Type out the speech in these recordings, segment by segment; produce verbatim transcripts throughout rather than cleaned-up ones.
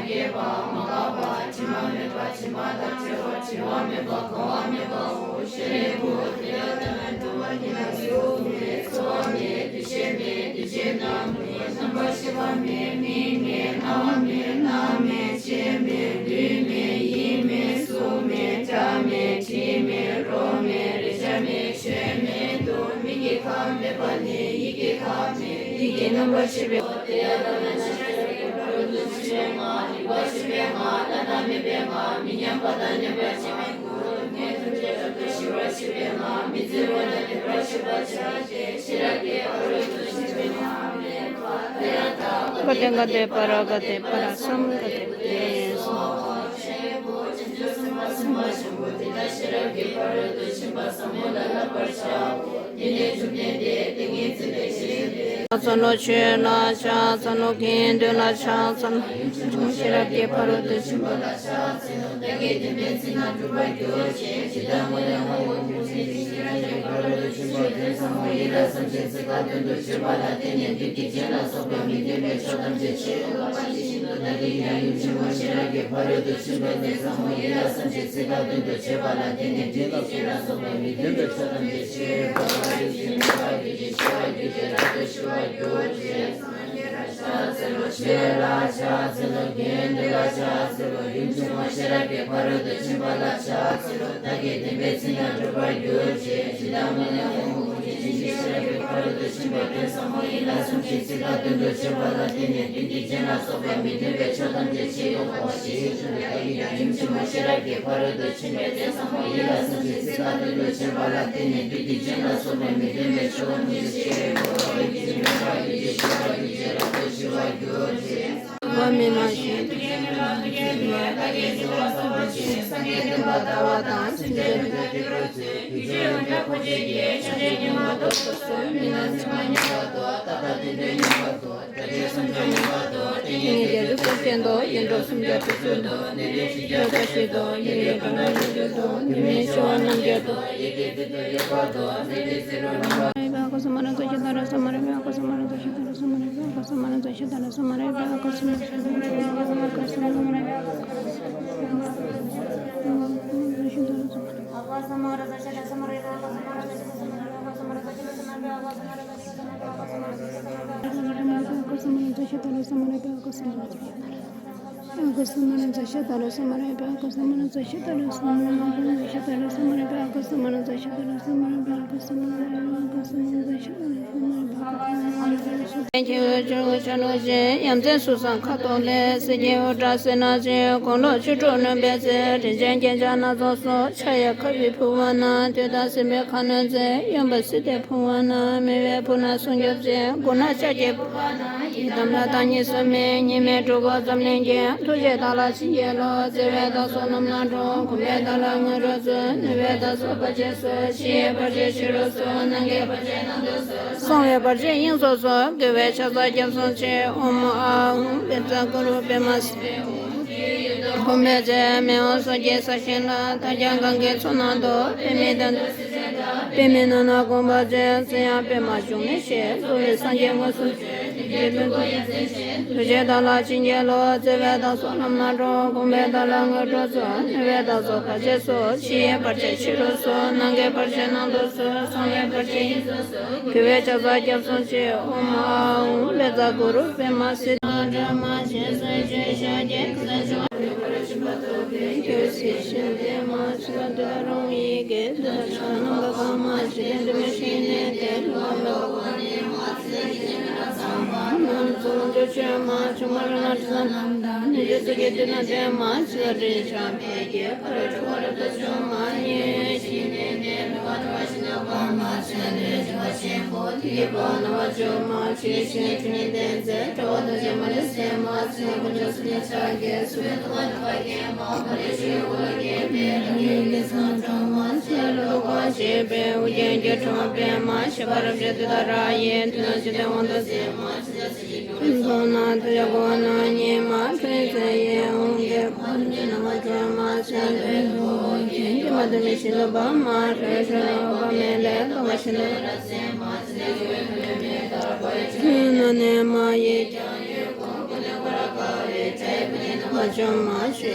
སྐྱེས་པ་མ་འགགས་པ། དྲི་མ་མེད་པ། དྲི་མ་དང་བྲལ་བ། བྲི་བ་མེད་པ། གང་བ་མེད་པའོ། ཤཱ་རིའི་བུ། དེ་ལྟ་ན་སྡུག་བསྔལ་ཉེར་ལྔ་ཡོད་མེད། ཚོར་བ་མེད། འདུ་ཤེས་མེད། འདུ་བྱེད་རྣམས་མེད། རྣམ་པར་ཤེས་པ་མེད། མིག་མེད། རྣ་བ་མེད། སྣ་མེད། ལྕེ་མེད། ལུས་མེད། ཡིད་མེད། གཟུགས་མེད། སྒྲ་མེད། དྲི་མེད། རོ་མེད། རེག་བྱ་མེད། ཆོས་མེད་དོ། མིག་གི་ཁམས་མེད་པ་ནས་ཡིད་ཀྱི་ཁམས་མེད། ཡིད་ཀྱི་རྣམ་པར་ཤེས་པའི། དེ་ལྟ་ན་ཤེས་རབ་ཀྱི་ཕ་རོལ་ཏུ་ཕྱིན་པའི་སྔགས། རིག་པ་ཆེན་པོའི་སྔགས། བླ་ན་མེད་པའི་སྔགས། མི་མཉམ་པ་དང་མཉམ་པར་འཇོག་པའི་སྔགས། སྔོན་ཐམས་ཅད་རབ་ཏུ་ཞི་བར་བྱེད་པའི་སྔགས། མི་བརྫི་བ་དང་ཉམས་པར་བྱེད་པར་བྱ་སྟེ། ཤེས་རབ་ཀྱི་ཕ་རོལ་ཏུ་ཕྱིན་པའི་སྔགས་སྨྲས་པ། ཏདྱ་ཐཱ། ག་ཏེ་ག་ཏེ་པཱ་ར་ག་ཏེ་པཱ་ར་སཾ་ག་ཏེ་ཏེ་སྭཱ་ཧཱ། ཤཱ་རིའི་བུ། བྱང་ཆུབ་སེམས་དཔའ་སེམས་དཔའ་ཆེན་པོ་དེ་དག་ཤེས་རབ་ཀྱི་ཕ་རོལ་ཏུ་ཕྱིན་པ་ཟབ་མོ་ལ་བསླབ་པར་བྱའོ། འདི་ནི་བཅོམ་ལྡན་འདས་ཏིང་ངེ་འཛིན་ལས་བཤད་པའི། ལ་ཕྱག་འཚལ་ལོ། ཆོས་ལ་ཕྱག་འཚལ་ལོ། དགེ་འདུན་ལ་ཕྱག་འཚལ་ལོ། ཡུམ་ཆེན་མོ་ཤེས་རབ་ཀྱི་ཕ་རོལ་ཏུ་ཕྱིན་པ་ལ་ཕྱག་འཚལ་ལོ། བདག་གིས་མདུན་པའི་ཚིག་རྣམས་སྒྲུབ་པར་གྱུར་ཅིག་ཇི་ལྟར་སྔོན་ལས་འོངས་པ་ཀུན་གྱི་ཕྱིར་ཤེས་རབ་ཀྱི་ཕ་རོལ་ཏུ་ཕྱིན་པ་དོན་ཟབ་མོ་ཡིད་ལ་བཟུང་ཞིང་ཚིག་ཁ་ཏོན་དུ་བྱས་པ་ལ་བརྟེན་ནས་བདུད་ཀྱི་རྒྱན་ལ་སོགས་པ་མི་མཐུན་པའི་ཕྱོགས་ཐམས་ཅད་ཕྱིར་ལོག་པ་དེ་བཞིན་དུ་བདག་གིས་ཀྱང་ཡུམ་ཆེན་མོ་ཤེས་རབ་ཀྱི་ཕ་རོལ་ཏུ་ཕྱིན་པ་དོན་ཟབ་མོ་ཡིད་ལ་བཟུང་ཞིང་ཚིག་ཁ་ཏོན་དུ་བྱས་པ་ལ་བརྟེན་ནས་བདུད་ཀྱི་རྒྱན་ལ་སོགས་པ་མི་མཐུན་པའི་ཕྱོགས་ཐམས་ཅད་ཕྱིར་ལོག་པ་དེ་བཞིན་དུ་བདག་གིས་ཀྱང་ཤེས་པར་གྱུར་ཅིག་ཤེས་པར་གྱུར་ཅིག་ཆོས་ལ་ཕྱག་འཚལ་ལོ། དགེ་འདུན་ལ་ཕྱག་འཚལ་ལོ། ཡུམ་ཆེན་མོ་ཤེས་རབ་ཀྱི་ཕ་རོལ་ཏུ་ཕྱིན་པ་ལ་ཕྱག་འཚལ་ལོ། བདག་གིས་མདུན་པའི་ཚིག་རྣམས་སྒྲུབ་པར་གྱུར་ཅིག་ཇི་ལྟར་སྔོན་ལས་འོངས་པ་ཀུན་གྱི་ཕྱིར་ཤེས་རབ་ཀྱི་ཕ་རོལ་ཏུ་ཕྱིན་པ་དོན་ཟབ་མོ་ཡིད་ལ་བཟུང་ཞིང་ཚིག་ཁ་ཏོན་དུ་བྱས་པ་ལ་བརྟེན་ནས་བདུད་ཀྱི་རྒྱན་ལ་སོགས་པ་མི་མཐུན་པའི་ཕྱོགས་ཐམས་ཅད་ཕྱིར་ལོག་པ་དེ་བཞིན་དུ་བདག་གིས་ཀྱང་ཡུམ་ཆེན་མོ་ཤེས་རབ་ཀྱི་ཕ་རོལ་ཏུ་ཕྱིན་པ་དོན་ཟབ་མོ་ཡིད་ལ་བཟུང་ཞིང་ཚིག་ཁ་ཏོན་དུ་བྱས་པ་ལ་བརྟེན་ནས་བདུད་ཀྱི་རྒྱན་ལ་སོགས་པ་མི་མཐུན་པའི་ཕྱོགས་ཐམས་ཅད་ཕྱིར་ལོག་པ་དེ་བཞིན་དུ་བདག་གིས་ཀྱང་ཤེས་པར་གྱུར་ཅིག་ཤེས་པར་གྱུར་ཅིག་བ་མི་མ་ཤེས། ཐུགས་རྗེ་ནས་ལ་ཐུགས་རྗེ་ཆེ། བདག་གིས་གཟིགས་པ་ཚོར་བ་ཆེ། སངས་རྒྱས་བསྟན་པ་དར་བ་དང་། སེམས་ཅན་ཕན་ཐོགས་ཐིག་རོ་མཛོད། རྒྱུ་ཆོས་འོད་འདྲ་འཁོར་བཅས་ཀྱི། ཕྱག་རྗེས་ཉོན་མོངས་སྟོབས་སོགས་སོལ། མི་ལ་སེམས་པ་མཉམ་པ་དོར། ད་ལྟ་དེ་འདྲའི་མཉམ་པ་དོར། དགྲ་བཅོམ་སེམས་མཆོག་མཉམ་པ་དོར། ཏིང་ངེ་འཛིན་རྫོགས་སྐྱེས་དོར། ཡེ་འདྲོག་སེམས་བསྐྱེད་སྒྲིབ་སོགས་དོར། ནད་རིགས་ཞི་གྱུར་བཀྲ་ཤིས་དོར། ཡི་གེ་དགྲ་ལ་ལུས་འགྱུར་དོར། ནད་མེད་ཤི་བ་རྣམས་སྐྱེ་དོར། ཡི་གེ་བདུད་དང་ཡོ་བ་དོར། ནད་པའི་ཚེ་རབས་རྣམ་པ། ཡ་མཚན་སུ་སང་ཁ་དོག་ལས། གསེར་གྱི་འོད་ཆེན་འོད་ཆགས་ནོར་བཞིན། ཡ་མཚན་སུ་སང་ཁ་དོག་ལས། གསེར་གྱི་འོད་འདྲ་སེར་སྣ་བཞིན། གོང་ལོགས་ཆོས་གྲོགས་རྣམ་པའི་ཚེ། ཕྱག་གཡས་ཁ་བའི་ཕུར་བ་ན། བདུད་དང་སྲིན་པོའི་ཁ་གནོན་མཛད། གཡོན་པ་སྲིད་པའི་ཕུར་བ་ན། མི་བས་ཕུར་ནག་སྲུང་སྐྱོབ་མཛད། མགུལ་ནག་ལྕགས་ཀྱི་ཕུར་བ་ན། ཡི་དམ་ལ་བདག་ཉིད་སུ་མིན། གཉིས་མེད་སྤྲུལ་སྐུ་འཛམ་གླིང་རྒྱན། ཐུགས་རྗེས་བདག་ལ་བྱིན་གྱིས་རློབས། བརྩེ་བས་བདག་སོགས་རྣམས་ལ་སྤྲོ། མགོན་པོས་བདག་ལ་དངོས་གྲུབ་སྩོལ། ནུས་པས་བདག་སོགས་བར་ཆད་སོལ། ཕྱི་ཡི་བར་ཆད་ཕྱི་རུ་སོལ། ནང་གི་བར་ཆད་ནང་དུ་སོལ། གསང་བའི་བར་ཆད་དབྱིངས་སུ་སོལ། རྒོལ་བའི་ཕྱག་འཚལ་སྐྱབས་སུ་མཆི། ཨོཾ་ཨཱཿཧཱུྃ་བཛྲ་གུ་རུ་པདྨ་སིདྡྷི། བུམ་པའི་ཚལ་མེ་འོབས་སོགས་ཀྱིས་བསངས་ཤིང་བརླབ། དལ་ཀྱང་གང་གི་ཚོགས་རྣམས་སྟོབ། པདྨའི་གདན་དུ་གསོལ་འདེབས་དང་། པདྨའི་ནང་ན་དགོངས་པ་མཛོད། ཚེ་ཡང་པདྨ་འབྱུང་གནས་ཤེས། རྫོགས་པའི་སངས་རྒྱས་དངོས་སུ་བྱོན། ཐུགས་རྗེས་བདག་ལ་བྱིན་གྱིས་རློབས། བརྩེ་བས་བདག་སོགས་རྣམས་ལ་སྤྲོ། མགོན་པོས་བདག་ལ་དངོས་གྲུབ་སྩོལ། ནུས་པས་བདག་སོགས་བར་ཆད་སོལ། ཕྱི་ཡི་བར་ཆད་ཕྱི་རུ་སོལ། ནང་གི་བར་ཆད་ནང་དུ་སོལ། གསང་བའི་བར་ཆད་དབྱིངས་སུ་སོལ། རྒོལ་བའི་ཕྱག་འཚལ་སྐྱབས་སུ་མཆི། ཨོཾ་ཨཱཿཧཱུྃ་བཛྲ་གུ་རུ་པདྨ་སིདྡྷི། བ་ཅུང་མ་ཞུ།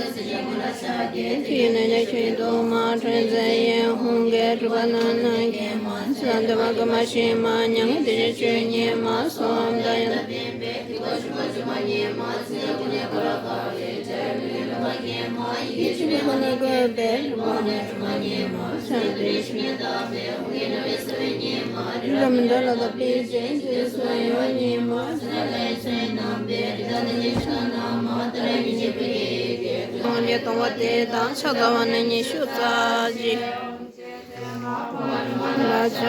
ཡིན་ནས་ཆོས་དུ་མ་ཁྲོས་མཛད་ཡེ་ཧུང་གེ་གྲུབ་པ་ནང་ནང་གེ་མ་སང་དེ་མ་གི་མ་ཤི་མ་ཉང་དེ་ཞི་ཆོས་ཉེ་མ་སོམ་ད་ཡང་། ལ་ཆ་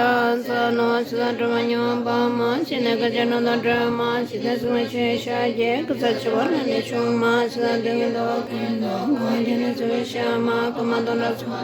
ས་ནོ་ཆ་ས་གྲུབ་མ་མྱོང་པ་མ་ཤི་ནས་ཀ་ཅན་ནོ་དང་སྒྲོལ་མ་ཤི་ནས་སུ་མ་ཤི་ཤ་རྒྱལ་ཀུ་ས་ཆུ་བ་ན་ནས་ཆུང་མ་ཤི་ས་དུང་གི་ལོ་ཀུན་ལོ་ངོ་རྒྱལ་ནས་སུ་ཤ་མ་ཀུ་མ་དོ་འདྲ་ཚོ།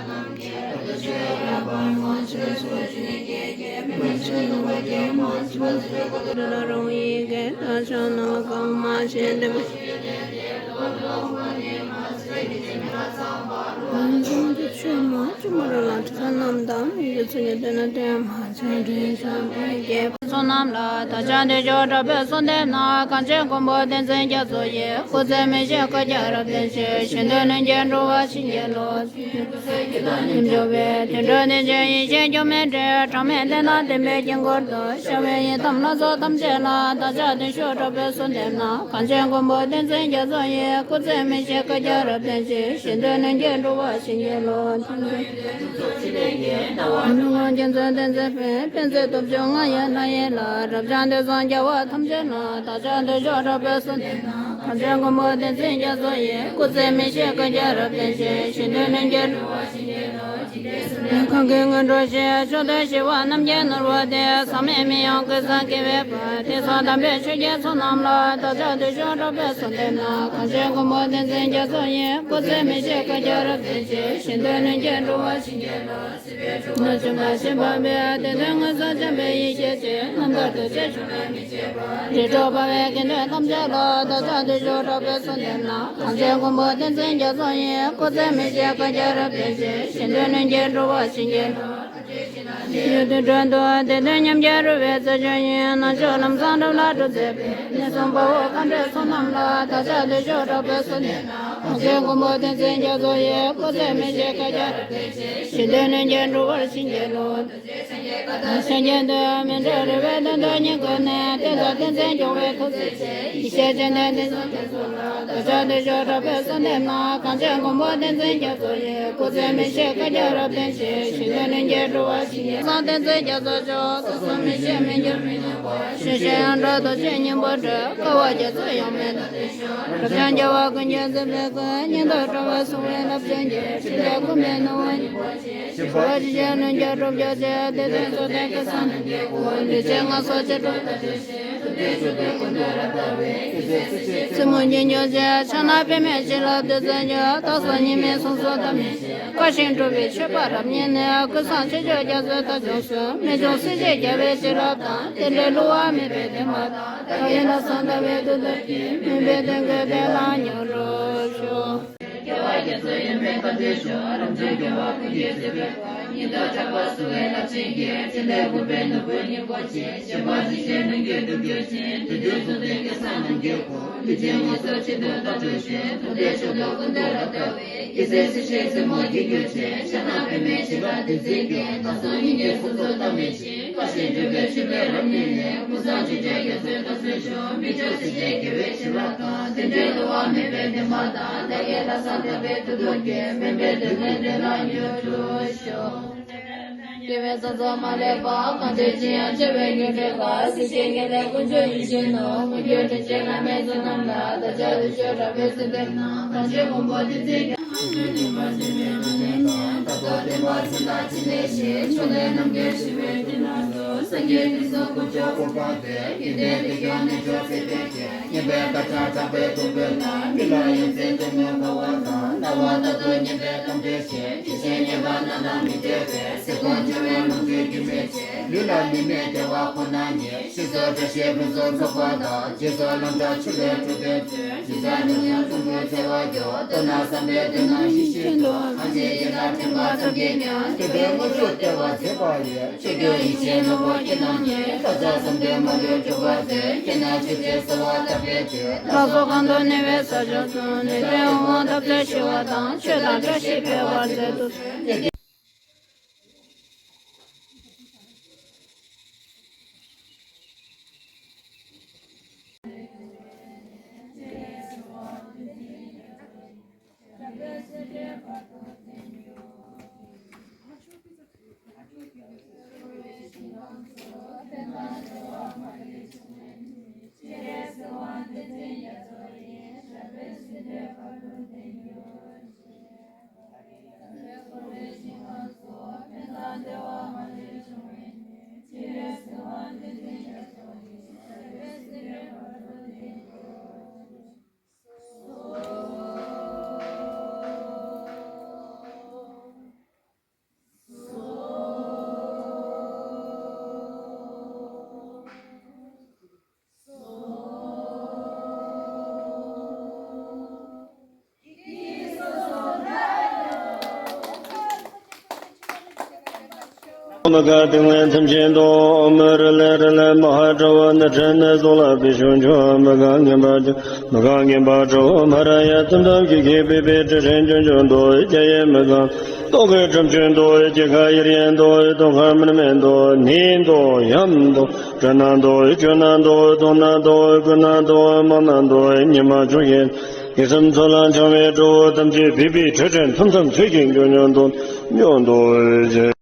བསོད་ནམས་ལ་ད་ཆ་འདི་ཞོག་དྲག་པོའི་གསོལ་འདེབས་ན། གངས་ཅན་མགོན་པོ་བསྟན་འཛིན་རྒྱ་མཚོ་ཡི། སྐུ་ཚེ་མི་ཤིགས་བསྐལ་བརྒྱར་རབ་བརྟན་ཅིང་། ཞིང་དུ་ལྷུན་གྱིས་འགྲོ་བ་བྱིན་གྱིས་རློབས། ཉིད་འཇོག་པའི་དུད་འགྲོ་དེ་ཅན་ཡེ་ཤེས་སྒྱུ་མའི་སྒྲས། གྲངས་མེད་བསྟན་དང་བསྟན་པའི་དཀྱིལ་འཁོར་དུ། ཤར་བའི་ཡི་དམ་ལྷ་ཚོགས་ཐམས་ཅད་ལ། བདག་ཅག་འདི་ཞོག་དྲག་པོའི་གསོལ་འདེབས་ན། གངས་ཅན་མགོན་པོ་བསྟན་འཛིན་རྒྱ་མཚོ་ཡི། སྐུ་ཚེ་མི་ཤིགས་བསྐལ་བརྒྱར་རབ་བརྟན་ཅིང་། ཞིང་དུ་ལྷུན་གྱིས་འགྲོ་བ་བྱིན་གྱིས་རློབས། ཨ་ནུ་རྒྱལ་མཚན་བསྟན་འཛིན་འཕེལ། དཔལ་བརྩེགས་སྟོབས་བཅུ་ལྔ་ཡི་ལྷ་ཡི་ལྷ། རབ་འབྱམས་དུས་གསུམ་རྒྱལ་བ་ཐམས་ཅད་ལ། བདག་ཅག་འདི་ཞོག་དྲག་པོའི་གསོལ་འདེབས་ན། གངས་ཅན་མགོན་པོ་བསྟན་འཛིན་རྒྱ་མཚོ་ཡི། སྐུ་ཚེ་མི་ཤིགས་བསྐལ་བརྒྱར་རབ་བརྟན་ཅིང་། ཞིང་དུ་ལྷུན་གྱིས་འགྲོ་བ་བྱིན་གྱིས་རློབས། གང་གི་སྔོན་འགྲོ་ཞེས་བྱ་དོན་ཞི་བ་རྣམ་རྒྱལ་ནོར་བུ་སྟེ། ཟག་མེད་མི་གཡོ་ཀུན་བཟང་སྐྱེ་བའི་དཔལ། དེ་སོགས་དམ་པའི་ཆོས་ཀྱི་ཚོགས་རྣམས་ལ། བདག་ཅག་འདི་ཞོག་དྲག་པོའི་གསོལ་འདེབས་ན། གངས་ཅན་མགོན་པོ་བསྟན་འཛིན་རྒྱ་མཚོ་ཡི། སྐུ་ཚེ་མི་ཤིགས་བསྐལ་བརྒྱར་རབ་བརྟན་ཅིང་། ཞིང་དུ་ལྷུན་གྱིས་འགྲོ་བ་བྱིན་གྱིས་རློབས། སྲིད་པའི་འཁྲུལ་སྣང་ཞེན་པ་ཞི་བ་མེད། བདེ་དོན་མངོན་སུམ་བྱམས་པའི་ཡེ་ཤེས་ཀྱི། རྣམ་དག་རྡོ་རྗེ་འཆང་ལ་མི་ཕྱེད་པ། རིགས་དྲུག་འབར་བའི་དགེ་འདུན་ཐམས་ཅད་ལ། བདག་ཅག་འདི་ཞོག་དྲག་པོའི་གསོལ་འདེབས་ན། གངས་ཅན་མགོན་པོ་བསྟན་འཛིན་རྒྱ་མཚོ་ཡི། སྐུ་ཚེ་མི་ཤིགས་བསྐལ་བརྒྱར་རབ་བརྟན་ཅིང་། ཞིང་དུ་ལྷུན་གྱིས་འགྲོ་བ་བྱིན་གྱིས་རློབས། ཡུལ་དུས་འགྲོ་འདུག་བདེ་དོན་ཉམས་རྒྱལ་རོལ་པའི་རྩེ་འཇོ་ཡི། ནང་ཆོས་ལམ་བཟང་རབ་ལ་གྲུབ་མཛད་པའི། ནད་གསུམ་དཔའ་བོ་མཁའ་འགྲོའི་ཚོགས་རྣམས་ལ། བདག་ཅག་འདི་ཞོག་དྲག་པོའི་གསོལ་འདེབས་ན། གངས་ཅན་མགོན་པོ་བསྟན་འཛིན་རྒྱ་མཚོ་ཡི། སྐུ་ཚེ་མི་ཤིགས་བསྐལ་བརྒྱར་རབ་བརྟན་ཅིང་། ཞིང་དུ་ལྷུན་གྱིས་འགྲོ་བ་བྱིན་གྱིས་རློབས། སངས་རྒྱས་དང་མི་འབྲལ་རོལ་པའི་དོན་དུ་སྙིང་ཁོང་ནས། བསྟན་དང་བསྟན་འཛིན་སྐྱོང་བའི་ཐུགས་བརྩེ་ཆེ། ཡེ་ཤེས་སྤྱན་ལྡན་བསྟན་འཛིན་རྒྱ་མཚོ་ལ། བདག་ཅག་འདི་ཞོག་དྲག་པོའི་གསོལ་འདེབས་ན། གངས་ཅན་མགོན་པོ་བསྟན་འཛིན་རྒྱ་མཚོ་ཡི། སྐུ་ཚེ་མི་ཤིགས་བསྐལ་བརྒྱར་རབ་བརྟན་ཅིང་། ཞིང་དུ་ལྷུན་གྱིས་འགྲོ་བ་བྱིན་གྱིས་བཟང་བསྟན་འཛིན་རྒྱ་མཚོ་མཆོག་ས་གསུམ་མི་ཤིགས་མི་འགྱུར་མི་ཉམས་པ། ཞིང་གཤེགས་ཡང་དག་རྡོ་རྗེ་སྙིང་པོ་སྤྲུལ། བསྐལ་པ་རྒྱ་མཚོའི་ཡང་མེས་བསྟོད་དེ་ཤོག་རབ་འབྱམས་རྒྱལ་བ་ཀུན་གྱི་བརྩེ་བའི་སྐུ། སྙིང་ཐག་པ་བ་བསྲུང་བའི་རླབས་ཆེན་གྱི། ཕྲིན་ལས་ཀུན་པའི་སྣང་བ་སྙིང་པོ་ཆེ། ཞི་བ་ཇི་བཞིན་ལྷུན་གྱིས་གྲུབ་གྱུར་ཅིག་བདེ་དོན་རྫོགས་ལྡན་སྐལ་བཟང་རྣམས་ཀྱི་སྐུ། ལུས་ཅན་ངན་སོང་ཕྱི་དྲོ་ལ་བསྟོད་ཅིང་། ཐུབ་བསྟན་ཕྱོགས་དུས་ཀུན་ཏུ་རབ་དར་བའི། རྩེ་མོ་སྙིང་འཇོག་ཅིང་ཕྱག་ན་པདྨས་བྱིན་རླབས་བདུད་རྩི་འཇོ། བདག་སོགས་གཉིས་མེད་གསུང་གསོལ་བཏབ་མི་ཤེས། བཀའ་བཞིན་སྒྲུབ་པའི་མཆོད་པ་རབ་བརྙེས་ནས། ཀུན་བཟང་ཆོས་སྐྱོང་རྒྱ་མཚོའི་རྟ་མཆོག་གསོལ། རྨད་བྱུང་སྲིད་ཞིའི་རྒྱལ་བའི་བྱིན་རླབས་དང་། རྟེན་འབྲེལ་བསླུ་བ་མེད་པའི་བདེན་པ་དང་། བདག་གི་ལྷག་བསམ་ཟླ་བའི་དུས་འདིར་ཀྱང་། སྨོན་པའི་དོན་ཀུན་དེ་ལ་མྱུར་དུ་ཤོག་རྒྱལ་བ་རྒྱ་མཚོའི་ཡུམ་མེད་མཁའ་འགྲོའི་མཆོག་རབ་འབྱམས་རྒྱལ་བ་ཀུན་གྱི་བརྩེ་བའི་སྐུ། སྙིང་ཐག་ཆགས་པ་བསྲུང་བའི་རླབས་ཆེན་གྱི། ཕྲིན་ལས་ཀུན་པའི་ནོར་བུ་སྙིང་པོ་ཆེ། ཞི་བ་ཇི་བཞིན་ལྷུན་གྱིས་གྲུབ་གྱུར་ཅིང་། བདུད་འདུལ་གཙུག་ཕུད་ཀུན་བཟང་རྣམས་ཀྱི་སྐུ། ལུས་ཅན་ངན་སོང་ཕྱི་དོན་མཐའ་གྲོལ་ཞིང་། ཐུབ་བསྟན་མཆོག་ཏུ་ཀུན་ཏུ་རབ་དར་བའི། རྒྱལ་སྲས་སྲིད་ཞིའི་རྩེ་མོར་རྒྱལ་གྱུར་ཅིག་ཕྱག་ན་པདྨས་བྱིན་རླབས་བདུད་རྩིའི་རྒྱན། བདག་སོགས་སྙིང་གའི་གཟུགས་སུ་བལྟ་མི་བྱེད། བཀའ་བཞིན་སྒྲུབ་པའི་མཆོད་པའི་རབ་བརྙེས་ནས། ཀུན་བཟང་ཆོས་སྐྱོང་རྒྱ་མཚོའི་རྟ་མཆོག་མཆོག་རྨད་བྱུང་སྲིད་ཞིའི་རྒྱལ་བའི་བྱིན་རླབས་དང་། རྟེན་འབྲེལ་བསླུ་བ་མེད་པའི་བདེན་པ་དང་། བདག་གི་ལྷག་བསམ་ཟླ་བའི་དུས་འདིར་ཀྱང་། སྨོན་པའི་དོན་ཀུན་དེ་ལ་མྱུར་དུ་ཤོག་སྐྱེ་བོའི་ཚོགས་རྫོགས་མ་ལུས་པ། གང་འདུལ་ཅི་ཡང་སྤྱོད་པའི་མྱུར་འབྲེལ་བ། སྲིད་ཞིའི་དགེ་ལེགས་ཀུན་སྤྱོད་ཡིད་བཞིན་ནོར། མངོན་གྱུར་དྲིན་ཅན་བླ་མའི་གཙུག་རྣམས་ལ། བདག་ཅག་འདི་ཞོག་དྲག་པོའི་གསོལ་འདེབས་ན། གངས་ཅན་མགོན་པོ་བསྟན་འཛིན་རྒྱ། ད་ལྟ་བསྟན་པ་འཛིན་ལ་ཕྱི་ནས་ཞེས། ཕྱོགས་ལས་རྣམ་རྒྱལ་ཞི་བའི་དཀྱིལ་འཁོར་དུ། སངས་རྒྱས་ཀུན་གསུང་དཀོན་མཆོག་གུར་དཔངས་ཏེ། དགེ་ལྡན་འདི་ཀྱང་ནི་མཆོག་སྲིད་པའི་རྒྱལ། སྙན་པའི་དགའ་ལྡན་གྲགས་པའི་ཐུབ་པའི་ལྷ། མི་ལ་ཡང་མཚན་དུ་མི་དགའ་བ་དང་། རྣ་བར་ད་དུང་སྙན་པའི་གཏམ་དྲན་ཞིང་། ཡིད་བཞིན་སྙན་པ་རྣ་ལ་མི་འགྲོ་བའི། གཟི་མགོ་འཁྱིལ་བའི་ལོངས་སྤྱོད་རྒྱུན་མེད་ཅིང་། ལུས་ལ་ནད་མེད་བདེ་བ་ཁོ་ན་ཉིད། ཞེས་སོགས་འགྲེལ་བཤད་ཕུན་སུམ་ཚོགས་པ་དང་། རྗེས་སུ་ལམ་གྲགས་ཆུ་ལས་གྲུབ་པའི་ཚུལ། ཇི་ལྟར་ནི་ཡང་གསུང་གི། འཚེ་བ་སྐྱོབ། མདོར་ན་བསམ་པའི་དོན་རྣམས་ཤེས་བཞིན་དུ། ཐམས་ཅད་ཡིད་ལ་དྲན་པ་ཙམ་གྱིས་ཀྱང་། སྤྱོད་པའི་དངོས་གྲུབ་སྟེར་བར་མཛད་པ་ཡི། ཆོས་སྐྱོང་ཡེ་ཤེས་ནོར་བུ་ཁྱེད་རྣམས་ཀྱིས། ཐོབ་བྱ་བསམ་དོན་མ་ལུས་འགྲུབ་པར་མཛོད། ཁྱེད་རྣམས་ཆོས་སྲིད་གསོལ་བ་བཏབ་པའི་མཐུས། ལྷ་ཚོགས་གང་དུ་གནས་པའི་ས་ཕྱོགས་སུ། ལས་དང་དབང་བོ་འཐབ་རྩོད་ཞི་བ་དང་། ཆོས་དང་བཀྲ་ཤིས་འཕེལ་བར་མཛད་དུ་གསོལ། མ་ག་དེ་ངན་ཐམས་ཅད་དོ། མི་རི་ལས་རི་ལས་མ་ཧ་དྲ་བ་ནི་དྲན་ནས་སོགས་ལ་བི་ཤུ་ཆུ་མི་ག་ངན་པ་ཆུ་མི་ག་ངན་པ་དྲ་བ་མ་ར་ཡ་ཙམ་ཙམ་གྱི་ཁེ་པི་པི་དྲི་ཤན་ཆུན་ཆུན་དོ། ཡི་ཀྱ་ཡེ་མི་ག་ཏོག་གི་ཁྲམ་ཆུན་དོ། ཡི་ཀྱ་ཁ་ཡིར་ཡན་དོ། ཡི་ཏོག་ཁ་མིར་མེན་དོ། ནི་དོ་ཡམ་དོ། དྲ་ན་དོ། ཡི་ཆུ་ན་དོ། ཡི་ཏོག་ན་དོ། ཡི་ཀུ་ན་དོ། ཡི་མང་ན་དོ། ཡི་ཉི་མ་ཆུ་ཡེ་གི་སམ་ཚོ་ལ་འཆང་བའི་དྲ་བ་ཐམས་ཅད་བི་པི་དྲི་ཤན་ཐམ་ཚམ་ཚོད་ཀྱིས་འགྱུར་ཉོན་དོ། ཉོན་དོ།